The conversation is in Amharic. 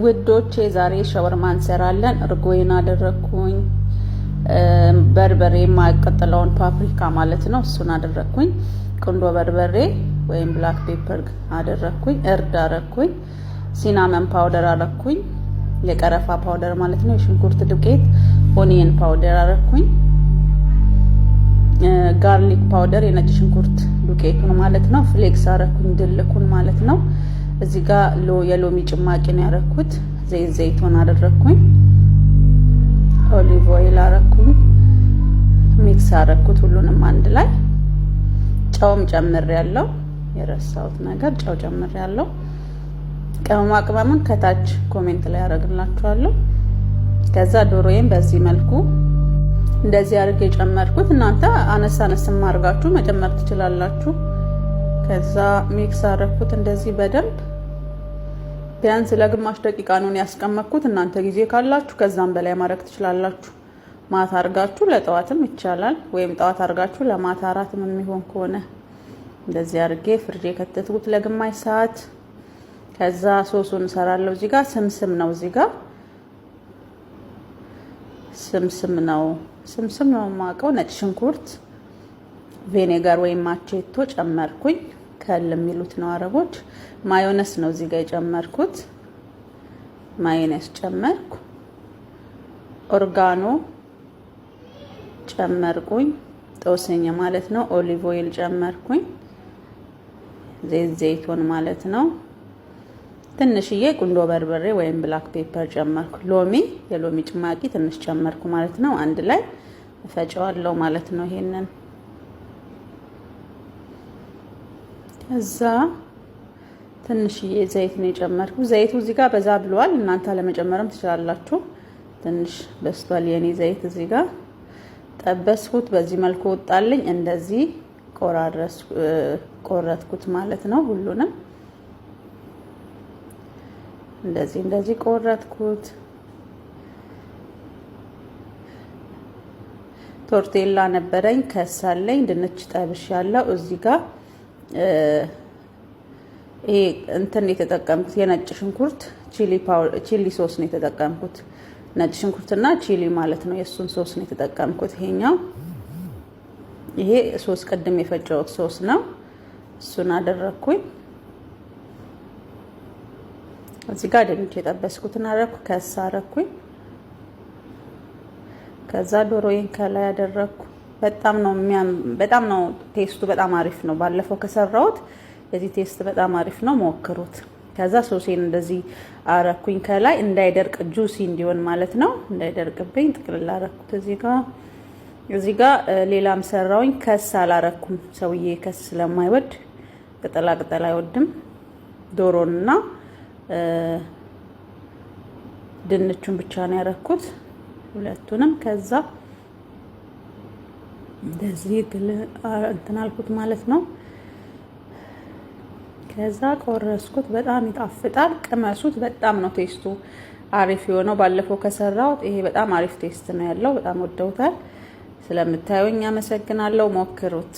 ውዶቼ ዛሬ ሸወርማ እንሰራለን። እርጎዬን አደረግኩኝ። በርበሬ የማያቃጥለውን ፓፕሪካ ማለት ነው፣ እሱን አደረግኩኝ። ቁንዶ በርበሬ ወይም black pepper አደረግኩኝ። እርድ አረግኩኝ። Cinnamon powder አረግኩኝ። የቀረፋ powder ማለት ነው። የሽንኩርት ዱቄት፣ onion powder አረግኩኝ። Garlic powder የነጭ ሽንኩርት ዱቄቱን ማለት ነው። Flakes አረኩኝ ድልኩን ማለት ነው። እዚህ ጋር የሎሚ ጭማቂ ነው ያረኩት። ዘይት ዘይቱን አደረግኩኝ። Olive oil አረኩኝ። Mix አረኩት ሁሉንም አንድ ላይ። ጨውም ጨምሬያለሁ የረሳሁት ነገር ጨው ጨምሬያለሁ። ቅመማ ቅመሙን ከታች comment ላይ ያደርግላችኋለሁ። ከዛ ዶሮዬን በዚህ መልኩ እንደዚህ አድርጌ የጨመርኩት፣ እናንተ አነስ አነስም አድርጋችሁ መጨመር ትችላላችሁ። ከዛ mix አረኩት እንደዚህ በደንብ። ቢያንስ ለግማሽ ደቂቃ ነው ያስቀመጥኩት። እናንተ ጊዜ ካላችሁ ከዛም በላይ ማድረግ ትችላላችሁ። ማታ አድርጋችሁ ለጠዋትም ይቻላል፣ ወይም ጠዋት አድርጋችሁ ለማታ እራትም የሚሆን ከሆነ እንደዚህ አድርጌ ፍሪጅ የከተትኩት ለግማሽ ሰዓት። ከዛ ሶሱን እሰራለሁ። እዚህ ጋር ስምስም ነው፣ እዚህ ጋር ስምስም ነው፣ ስምስም ነው የማውቀው። ነጭ ሽንኩርት፣ vinegar ወይም አቼቶ ጨመርኩኝ። خل የሚሉት ነው አረቦች። ማዮነስ ነው እዚህ ጋር የጨመርኩት። ማዮነስ ጨመርኩ። Oregano ጨመርኩኝ፣ ጦስኝ ማለት ነው። Olive oil ጨመርኩኝ፣ ዘይት ዘይቱን ማለት ነው። ትንሽዬ ቁንዶ በርበሬ ወይም black pepper ጨመርኩ። ሎሚ፣ የሎሚ ጭማቂ ትንሽ ጨመርኩ ማለት ነው። አንድ ላይ እፈጨዋለሁ ማለት ነው ይሄንን። ከዛ ትንሽዬ ዘይት ነው የጨመርኩ። ዘይቱ እዚህ ጋር በዛ ብሏል። እናንተ ለመጨመርም ትችላላችሁ። ትንሽ በስቷል የኔ ዘይት። እዚህ ጋር ጠበስኩት። በዚህ መልኩ ወጣልኝ። እንደዚህ ቆረጥኩት ማለት ነው። ሁሉንም እንደዚህ እንደዚህ ቆረጥኩት። Tortilla ነበረኝ፣ ከሳለኝ ድንች ጠብሽ ያለው እዚህ ጋር ይሄ እንትን የተጠቀምኩት የነጭ ሽንኩርት chili sauce ነው የተጠቀምኩት። ነጭ ሽንኩርትና chili ማለት ነው። የእሱን ሶስ ነው የተጠቀምኩት። ይሄኛው ይሄ ሶስ ቅድም የፈጨሁት ሶስ ነው። እሱን አደረግኩኝ። እዚህ ጋር ድንች የጠበስኩትን አደረኩ። ከሳ አደረኩኝ። ከዛ ዶሮዬን ከላይ አደረግኩ። በጣም ነው በጣም ነው taste ኡ፣ በጣም አሪፍ ነው። ባለፈው ከሰራሁት የዚህ taste በጣም አሪፍ ነው፣ ሞክሩት። ከዛ ሶሴን እንደዚህ አረኩኝ ከላይ እንዳይደርቅ፣ juicy እንዲሆን ማለት ነው፣ እንዳይደርቅብኝ ጥቅልል አረኩት። እዚህ ጋር ሌላም ሰራውኝ። ከስ አላረኩም፣ ሰውዬ ከስ ስለማይወድ፣ ቅጠላ ቅጠል አይወድም። ዶሮንና ድንቹን ብቻ ነው ያረኩት ሁለቱንም። ከዛ እንደዚህ እንትን አልኩት ማለት ነው። ከዛ ቆረስኩት። በጣም ይጣፍጣል። ቅመሱት። በጣም ነው taste ኡ አሪፍ የሆነው። ባለፈው ከሰራሁት ይሄ በጣም አሪፍ taste ነው ያለው። በጣም ወደውታል። ስለምታዩኝ አመሰግናለሁ። ሞክሩት።